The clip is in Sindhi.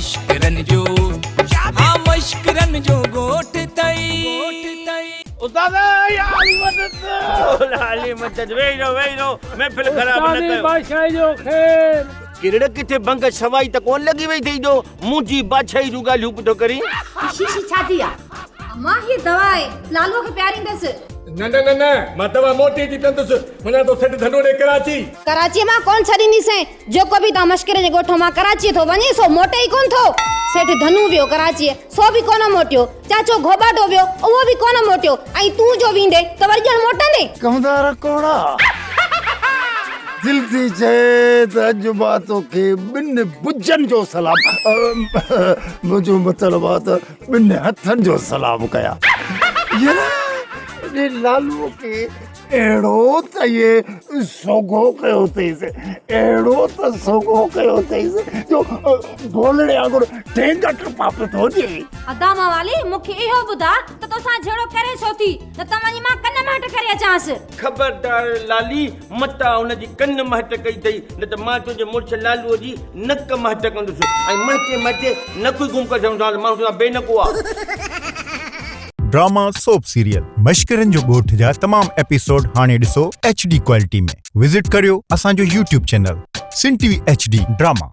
مشڪرن جو ها مشڪرن جو ڳوٺ ٿئي. استاد يا علي مدد. مولا علي مدد ويهي رهو ويهي رهو محفل خراب نه استادي ڪيو. بادشاهي جو خير. ڪرڙ ڪٿي بنگ سوائي ته ڪونه لڳي وئي اٿئي جو منهنجي بادشاهي جون ڳالهيون پيو ٿو ڪرين. هي شيشي ڇا جي آ؟ امان هيء دوا آهي، لالوء کي پياريندس. نه نه نه نه، مان دوا موٽي اچي پيئندس. وڃان ٿو سيٺ ڌنو ڏي ڪراچي. ڪراچيء مان ڪونه ڇڏينديسين. جيڪو به تان مشڪري جي ڳوٺ مان ڪراچيء ٿو وڃي سو موٽي ئي ڪونه ٿو. سيٺ ڌنو ويو ڪراچيء، سو به ڪونه موٽيو. چاچو گهوٻاٽو ويو، اهو به ڪونه موٽيو ۽ تون جو ويندين ته وري ڄڻ موٽندين. ڪمدار ڪوڙا! دل ٿي چئي ته اڄ مان توکي ٻن بجن جو سلام منهنجو مطلب آ ته ٻن هٿن جو سلام ڪيان. يار انهي لالوء کي اهڙو ته اهي سوگهو ڪيو اٿئيس، اهڙو ته سوگهو ڪيو اٿئيس جو ڀولڙي وانگر ٺينگ ٽپا پيو ٿو ڏئي. ادا موالي مون کي اهو ٻڌاء ته توسان جهيڙو ڪري ڇو ٿي، نه ته وڃي مان ڪن مهٽ ڪري اچانس. خبردار لالي، متان هن جي ڪن مهٽ ڪئي اٿئي، نه ته مان تنهنجي مڙس لالوء جي نڪ مهٽ ڪندس ۽ مهٽي مهٽي نڪ ئي گم ڪري ڇڏيندوسانس، ماڻهو چوندا بي نڪو آ. ڊراما سوپ سيريل مشڪرن جو ڳوٺ جا تمام ايپيسوڊ هاڻي ڏسو ايڇ ڊي ڪوالٽي ۾ وزٽ ڪريو اسان جو YouTube channel Sindh T V H D drama.